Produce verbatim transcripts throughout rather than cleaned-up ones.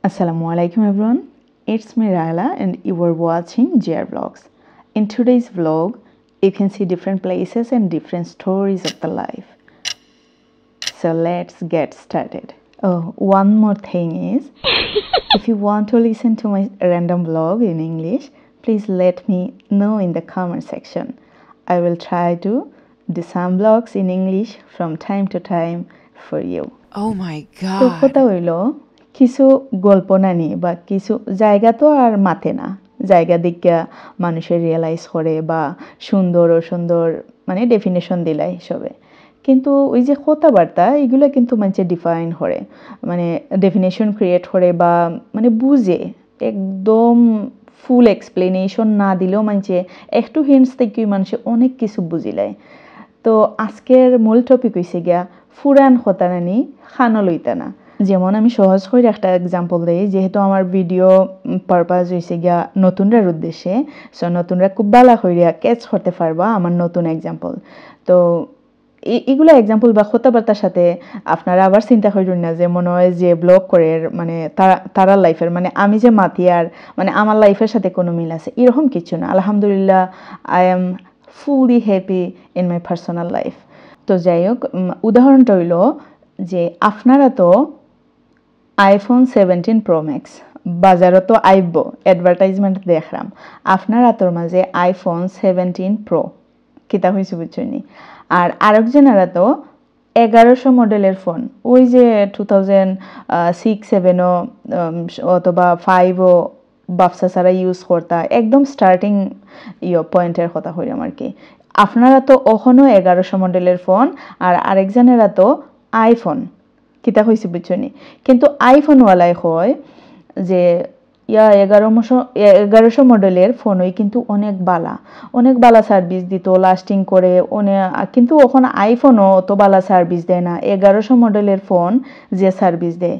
Assalamu alaikum everyone, it's me Raila and you are watching J R Vlogs. In today's vlog, you can see different places and different stories of the life. So let's get started. Oh, one more thing is, if you want to listen to my random vlog in English, please let me know in the comment section. I will try to do some vlogs in English from time to time for you. Oh my তো god. কথা হইল, কিছু গল্প নানি বা কিছু জায়গা তো আর মাতে না, জায়গা দেখিয়া মানুষে রিয়েলাইজ করে বা সুন্দর অসুন্দর মানে ডেফিনেশন দিলাই সবে। কিন্তু ওই যে কথাবার্তা, এগুলা কিন্তু মানুষে ডিফাইন করে, মানে ডেফিনেশন ক্রিয়েট করে বা মানে বুঝে, একদম ফুল এক্সপ্লেনেশন না দিলেও মানুষে একটু হিন্টস থেকে মানুষে অনেক কিছু বুঝিলায়। তো আজকের মূল টপিক হইছে গিয়া ফুরান কথা নানি খানো লইতা না। যেমন আমি সহজ করে একটা এক্সাম্পল দেই, যেহেতু আমার ভিডিও পারপাস হইছে গিয়া নতুনরার উদ্দেশ্যে, সো নতুনরা খুব ভালা করিয়া ক্যাচ করতে পারবা আমার নতুন এক্সাম্পল। তো এ- এগুলা এক্সাম্পল বা কথাবার্তার সাথে আপনারা আবার চিন্তা করবেন না যে মনে হয় যে ব্লগ করের মানে তারা তারার লাইফের মানে আমি যে মাতিয়ার মানে আমার লাইফের সাথে কোনো মিল আছে, এরকম কিছু না। আলহামদুলিল্লাহ, I am fully happy in my personal life. তো যাই হোক, উম, উদাহরণটা হইল যে আপনারা তো আইফোন সেভেন্টিন প্রো ম্যাক্স বাজারো তো আইব, অ্যাডভার্টাইজমেন্ট দেখলাম, আপনারা তোর মাঝে আইফোন সেভেন্টিন প্রো কিতা হয়েছে বুঝছনি। আর আরেকজনেরা তো এগারোশো মডেলের ফোন, ওই যে টু থাউজেন্ড সিক্স সেভেনও অথবা ফাইভও বাপসা ছাড়া ইউজ করতা, একদম স্টার্টিং ইয়ে পয়েন্টের কথা কইলাম আর কি। আপনারা তো অখনো এগারোশো মডেলের ফোন, আর আরেকজনেরা তো আইফোন। কিতা কইছি বুঝছনি? কিন্তু আইফোনওয়ালায় কয় যে ইয়া এগারোশো এগারোশো মডেলের ফোনই কিন্তু অনেক বালা, অনেক বালা সার্ভিস দিত, লাস্টিং করে অনেক। কিন্তু অখন আইফোনও অত বালা সার্ভিস দেয় না এগারোশো মডেলের ফোন যে সার্ভিস দেয়।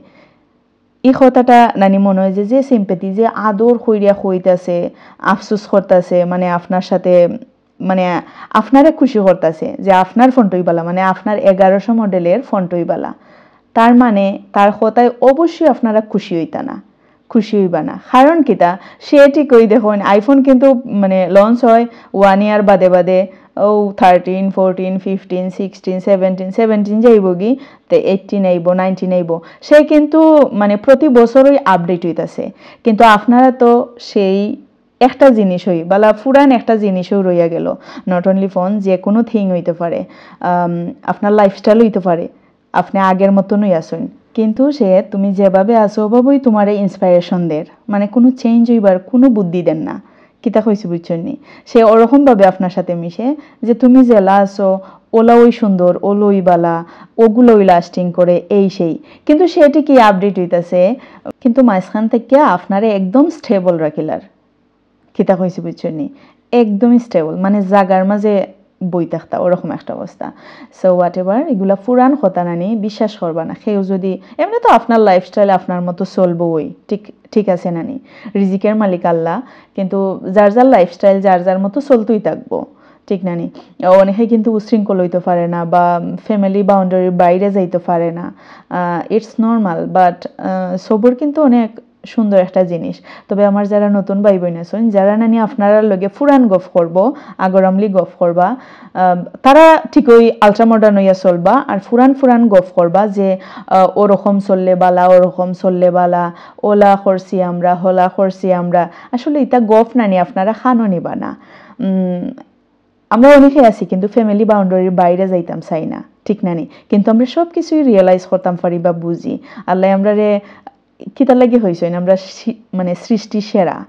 এই কথাটা নানি মনে হয় যে যে সিম্পেথি যে আদর কইরা কইতাছে, আফসোস করতাছে, মানে আপনার সাথে মানে আপনারে খুশি করতাছে যে আপনার ফোনটাই বালা, মানে আপনার এগারোশো মডেলের ফোনটাই বালা। তার মানে তার কথায় অবশ্যই আপনারা খুশি হইতা না, খুশি হইবা না। কারণ কিতা? সে ঠিকই দেখুন, আইফোন কিন্তু মানে লঞ্চ হয় ওয়ান ইয়ার বাদে বাদে, ও thirteen, fourteen, fifteen, sixteen, seventeen, seventeen যাইবগি, তে এইটিন আইব, নাইনটিন আইব। সে কিন্তু মানে প্রতি বছরই আপডেট হইতাছে। কিন্তু আপনারা তো সেই একটা জিনিসই বালা, ফুরান একটা জিনিসও রইয়া গেল। নট অনলি ফোন, যে কোনো থিং হইতে পারে, আম, আপনার লাইফস্টাইল হইতে পারে, আপনি আগের মতনই আছেন, কিন্তু সে তুমি যেভাবে আছো ওভাবেই তোমারে ইন্সপিরেশন দের, মানে কোনো চেঞ্জ হইবার কোনো বুদ্ধি দেন না। কিতা কইছি বুঝছনি? সে ওরকমভাবে আপনার সাথে মিশে যে তুমি যেলা আছো ওলাওই সুন্দর, ওলোই বালা, ওগুলোই লাস্টিং করে, এই সেই। কিন্তু সে ঠিকই আপডেট হইতাছে, কিন্তু মাঝখান থেকে আপনারে একদম স্টেবল রাখিলার। কিতা কইছি বুঝছনি? একদমই স্টেবল, মানে জাগার মাঝে বই থাকতা, ওরকম একটা অবস্থা। সো হোয়াট এভার, এগুলা ফুরান কথা নানি, বিশ্বাস করবা না। কেউ যদি, এমনি তো আপনার লাইফস্টাইল আপনার মতো চলবই, ঠিক ঠিক আছে নানি? রিজিকের মালিক আল্লাহ, কিন্তু যার যার লাইফস্টাইল যার যার মতো চলতেই থাকবো, ঠিক নানি? অনেকে কিন্তু উশৃঙ্খল হইতে পারে না বা ফ্যামিলি বাউন্ডারির বাইরে যাইতে পারে না। ইটস নর্মাল, বাট সবর কিন্তু অনেক সুন্দর একটা জিনিস। তবে আমার যারা নতুন ভাই বোন আছেন, যারা নানি আপনারা লগে ফুরান গফ করবো, আগরামলি গফ করবা, আহ, তারা ঠিকই আলট্রা মডার্ন হইয়া চলবা, আর ফুরান ফুরান গফ করবা যে আহ, ওরকম চললে বালা, ওরকম চললে বালা, ওলা করছি আমরা, হলা করছি আমরা। আসলে ইতা গফ নানি, আপনারা খানো নিবা না। উম, আমরা অনেকে আছি কিন্তু ফ্যামিলি বাউন্ডারির বাইরে যাইতাম চাই না, ঠিক নানি? কিন্তু আমরা সব কিছুই রিয়েলাইজ করতাম পারি বা বুঝি। আল্লাহ আমরারে কিতার লাগি হইছইন, আমরা সি- মানে সৃষ্টি সেরা,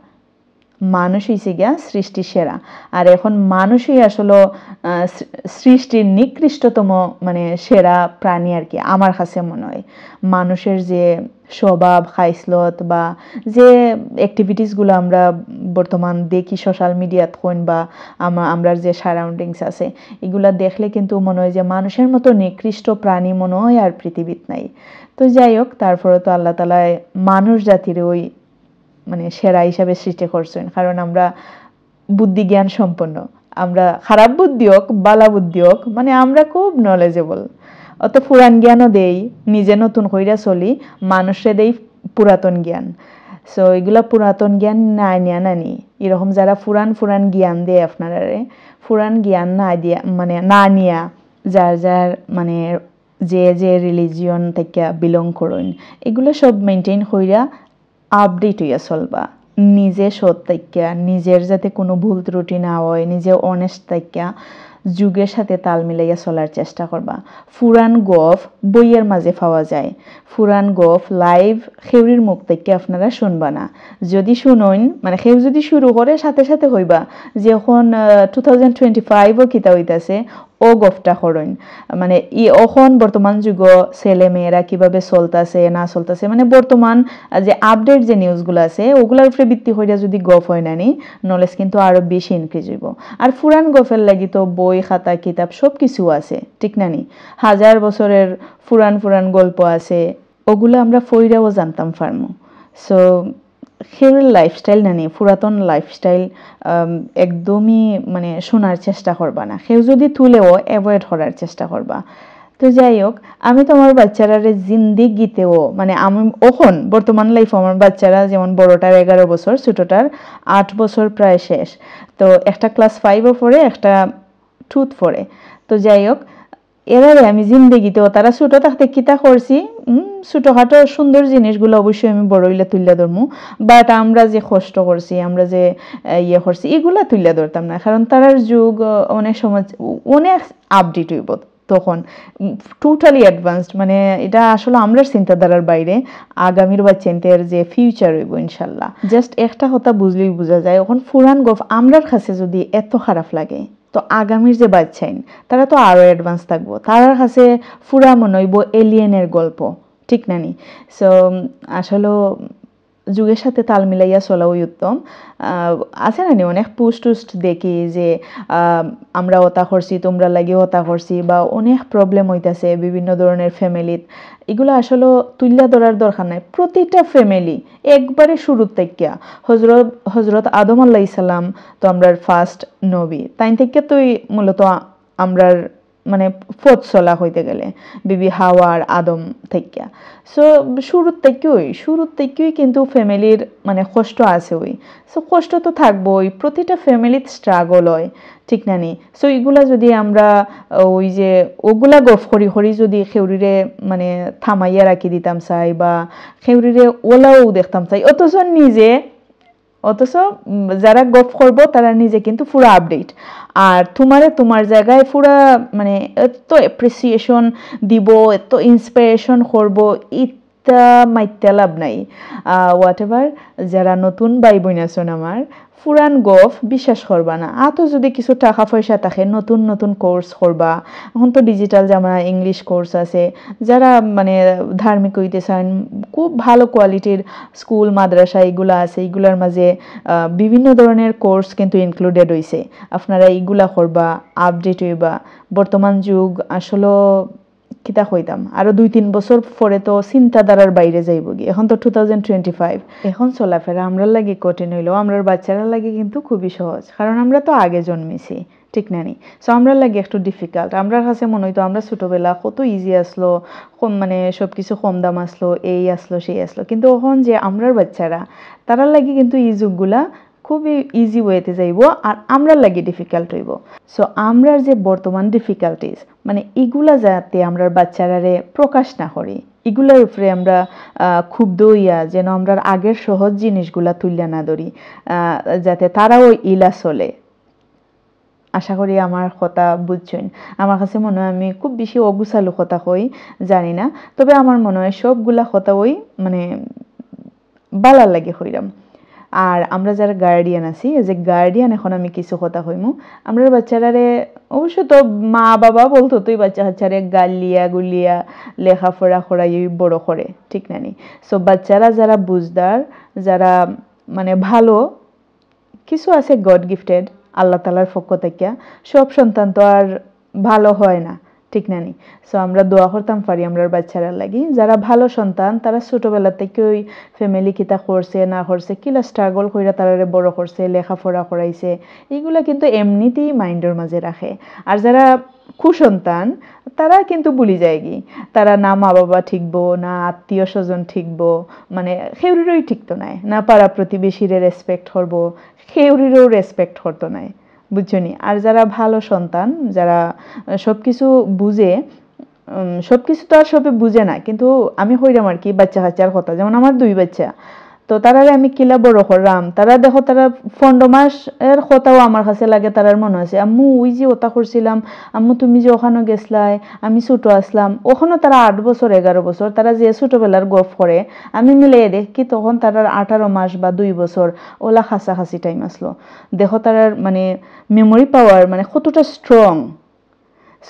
মানুষ হইছে গিয়া সৃষ্টি সেরা। আর এখন মানুষই আসলে আহ, সৃ- সৃষ্টির নিকৃষ্টতম মানে সেরা প্রাণী আর কি, আমার কাছে মনে হয়। মানুষের যে স্বভাব খাইসলত বা যে অ্যাক্টিভিটিসগুলো আমরা বর্তমান দেখি সোশ্যাল মিডিয়াত কইন বা আমা- আমরার যে সারাউন্ডিংস আছে, এগুলা দেখলে কিন্তু মনে হয় যে মানুষের মতো নিকৃষ্ট প্রাণী মনে হয় আর পৃথিবীত নাই। তো যাই হোক, তারপরে তো আল্লাহ তালায় মানুষ জাতির ওই মানে সেরা হিসাবে সৃষ্টি করছেন, কারণ আমরা বুদ্ধি জ্ঞান সম্পন্ন। আমরা খারাপ বুদ্ধি হোক, বালা বুদ্ধি হোক, মানে আমরা খুব নলেজেবল। অত ফুরান জ্ঞানও দেই, নিজে নতুন কইরা চলি, মানুষরে দেই পুরাতন জ্ঞান। সো এগুলা পুরাতন জ্ঞান না নিয়া নানি, এরকম যারা পুরান পুরান জ্ঞান দেয় আপনারারে, পুরান জ্ঞান না দিয়া, মানে না নিয়া, যার যার মানে যে যে রিলিজিয়ন থেকে বিলং করইন, এগুলা সব মেইনটেইন কইরা আপডেট হইয়া চলবা। নিজে সৎ থাকিয়া, নিজের যাতে কোনো ভুল ত্রুটি না হয়, নিজে অনেস্ট থাকিয়া যুগের সাথে তাল মিলাইয়া চলার চেষ্টা করবা। পুরান গফ বইয়ের মাঝে পাওয়া যায়, পুরান গফ লাইভ খেউরির মুখ থেকে আপনারা শুনবা না। যদি শুনইন, মানে কেউ যদি শুরু করে, সাথে সাথে কইবা যে এখন টু থাউজেন্ড টোয়েন্টি ফাইভও কিতা হইতাছে, ও গফটা করইন। মানে ই অখন বর্তমান যুগ ছেলে মেয়েরা কিভাবে চলতাছে না চলতাছে, মানে বর্তমান, আহ, যে আপডেট যে নিউজগুলো আছে ওগুলোর উপরে ভিত্তি করিয়া যদি গফ হয় নানি, নলেজ কিন্তু আরো বেশি ইনক্রিজ হইব। আর পুরান গফের লাগি তো বই খাতা কিতাব সব কিছু আছে, ঠিক না নি? হাজার বছরের পুরান পুরান গল্প আছে, ওগুলো আমরা পইড়াও জানতাম পারমু। সো কেউর লাইফস্টাইল নানি, পুরাতন লাইফস্টাইল একদমই মানে শোনার চেষ্টা করবা না। কেউ যদি তুলেও অ্যাভয়েড করার চেষ্টা করবা। তো যাই হোক, আমি তো আমার বাচ্চারারে জিন্দিগিতেও, মানে আমি অখন বর্তমান লাইফ আমার বাচ্চারা যেমন বড়টার এগারো বছর, ছোটটার আট বছর প্রায় শেষ। তো একটা ক্লাস ফাইভও পড়ে, একটা টুত পড়ে। তো যাই হোক, এরারে আমি জিন্দেগিতেও, তারা ছোট থাকতে কিতা করছি, উম, ছোটখাটো সুন্দর জিনিসগুলো অবশ্যই আমি বড় হইলে তুলিয়া ধরমু, বাট আমরা যে কষ্ট করছি, আমরা যে আহ, ইয়ে করছি, এগুলা তুলিয়া ধরতাম না, কারণ তারার যুগ আহ, অনেক সময় অনেক আপডেট হইব তখন, টোটালি অ্যাডভান্সড। মানে এটা আসলে আমরার চিন্তাধারার বাইরে। আগামীর বাচ্চাইন্তর যে ফিউচার হইব ইনশাল্লাহ। জাস্ট একটা কথা বুঝলেই বোঝা যায়, এখন পুরান গফ আমরার কাছে যদি এত খারাপ লাগে, তো আগামীর যে বাচ্চাইন, তারা তো আরো অ্যাডভান্স থাকবো, তারার কাছে পুরা মনে হইব এলিয়েনের গল্প, ঠিক না নি? সো আসলে যুগের সাথে তাল মিলাইয়া চলাও উত্তম। আহ, আছে না নি, অনেক পোস্ট টোস্ট দেখি যে আহ, আমরা ওটা করছি, তোমরা লাগি ওটা করছি, বা অনেক প্রবলেম হইতাছে বিভিন্ন ধরনের ফ্যামিলিত। এগুলো আসলে তুলিয়া ধরার দরকার নাই। প্রতিটা ফ্যামিলি একবারে শুরুর থাকিয়া হজরত হজরত আদম আলাইহিস সালাম তো আমরার ফার্স্ট নবী, তাইন থাকিয়া তো এই মূলত আ- আমরার মানে পথ চলা হইতে গেলে বিবি হাওয়া আর আদম থাকিয়া। সো শুরুর থাকিয়াই, শুরুর থাকিয়াই কিন্তু ফ্যামিলির মানে কষ্ট আছে ওই। সো কষ্ট তো থাকবোই, প্রতিটা ফ্যামিলিত স্ট্রাগল হয়, ঠিক না নি? সো এগুলা যদি আমরা আহ, ওই যে ওগুলা গফ করি করি যদি খেউরিরে মানে থামাইয়া রাখি দিতাম চাই বা খেউরিরে ওলাও দেখতাম চাই, অথচ নিজে অথচ উম, যারা গফ করব তারা নিজে কিন্তু পুরা আপডেট। আর তোমারে তোমার জায়গায় পুরা মানে এত অ্যাপ্রিসিয়েশন দিব, এত ইন্সপিরেশন করব, ইতা মাইতে লাভ নাই। হোয়াট এভার, যারা নতুন ভাই বোন আছেন আমার, পুরান গফ বিশ্বাস করবা না। আতো যদি কিছু টাকা পয়সা থাকে, নতুন নতুন কোর্স করবা। এখন তো ডিজিটাল জামানা, ইংলিশ কোর্স আছে। যারা মানে ধার্মিক হইতে চান, খুব ভালো কোয়ালিটির স্কুল মাদ্রাসা এগুলা আছে, এগুলার মাঝে আহ, বিভিন্ন ধরনের কোর্স কিন্তু ইনক্লুডেড হইছে। আপনারা ইগুলা করবা, আপডেট হইবা। বর্তমান যুগ আসলে কিতা কইতাম, আরো দুই তিন বছর পরে তো চিন্তাধারার বাইরে যাইবগি। এখন তো টু থাউজেন্ড টোয়েন্টি ফাইভ। এখন চলাফেরা আমরার লাগি কঠিন হইলেও আমরার বাচ্চারার লাগি কিন্তু খুবই সহজ, কারণ আমরা তো আগে জন্মেছি, ঠিক না নি? সো আমরার লাগি একটু ডিফিকাল্ট। আমরার কাছে মনে হইতো আমরা ছোটবেলা কত ইজি আসলো, কম মানে সব কিছু কম দাম আসলো, এই আসলো সেই আসলো, কিন্তু এখন যে আমরার বাচ্চারা, তারার লাগি কিন্তু এই যুগগুলা খুবই ইজি ওয়েতে যাইব, আর আমরার লাগি ডিফিকাল্ট হইব। সো আমরার যে বর্তমান ডিফিকাল্টিজ, মানে ইগুলা যাতে আমরার বাচ্চারারে প্রকাশ না করি, ইগুলার উপরে আমরা আহ, ক্ষুব্ধ হইয়া যেন আমরার আগের সহজ জিনিসগুলা তুলিয়া না ধরি, আহ, যাতে তারাও ইলা চলে। আশা করি আমার কথা বুঝছেন। আমার কাছে মনে হয় আমি খুব বেশি অগুছালো কথা কই, জানি না, তবে আমার মনে হয় সবগুলা কথা ওই মানে বালা লাগে কইরাম। আর আমরা যারা গার্ডিয়ান আছি, এজ এ গার্ডিয়ান এখন আমি কিছু কথা কইমু। আমরার বাচ্চারারে অবশ্য তো মা বাবা বলতো তুই বাচ্চা কাচ্চারে গালিয়া গুলিয়া লেখাপড়া করাই বড় করে, ঠিক না নি? সো বাচ্চারা যারা বুঝদার, যারা মানে ভালো, কিছু আছে গড গিফটেড আল্লাহ তালার পক্ষ থাকিয়া। সব সন্তান তো আর ভালো হয় না, ঠিক না নি? So আমরা দোয়া করতাম পারি আমরার বাচ্চারার লাগি। যারা ভালো সন্তান, তারা ছোটবেলা থাকি ওই family কিতা করছে না করছে, কিলা struggle কইরা তারারে বড় করছে, লেখাপড়া করাইছে, এইগুলা কিন্তু এমনিতেই mind-র মাঝে রাখে। আর যারা কুসন্তান, তারা কিন্তু ভুলি যায়গি। তারা না মা বাবা ঠিকবো, না আত্মীয় স্বজন ঠিকবো, মানে কেউরিরই ঠিকতো নায়, না পাড়া প্রতিবেশীরে respect করবো, কেউরিরও respect করতো নায়, বুঝছো নি? আর যারা ভালো সন্তান, যারা আহ, সবকিছু বুঝে, উম, সবকিছু তো আর সবে বুঝে না, কিন্তু আমি কইরাম আর কি বাচ্চা কাচ্চার কথা, যেমন আমার দুই বাচ্চা, তো তারারে আমি কিলা বড় করলাম, তারা দেখো, তারা পনেরো মাসের কথাও আমার কাছে লাগে, তারার মনে আছে, "আম্মু, ওই যে ওটা করছিলাম, আম্মু, তুমি যে ওখানে গেছলায়, আমি ছোট আসলাম।" ওখানে তারা আট বছর, এগারো বছর, তারা যে ছোটবেলার গফ করে, আমি মিলাই দেখি তখন তারার আঠারো মাস বা দুই বছর, ওলা কাছাকাছি time আসলো। দেখো, তারার মানে memory power মানে কতটা strong।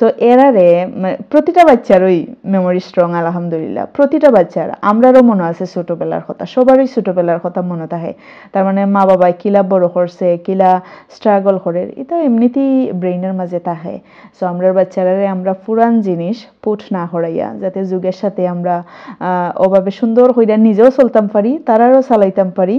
So এরারে, মানে, প্রতিটা বাচ্চারই memory strong, আলহামদুলিল্লাহ, প্রতিটা বাচ্চার। আমরারও মনে আছে ছোটবেলার কথা, সবারই ছোটবেলার কথা মনে থাকে। তার মানে মা বাবায় কিলা বড় করছে, কিলা struggle করে, এটা এমনিতেই brain-র মাঝে থাকে। So আমরার বাচ্চারারে আমরা পুরান জিনিস put না করাইয়া, যাতে যুগের সাথে আমরা আহ, ওভাবে সুন্দর কইরা নিজেও চলতাম পারি, তারারও চালাইতাম পারি,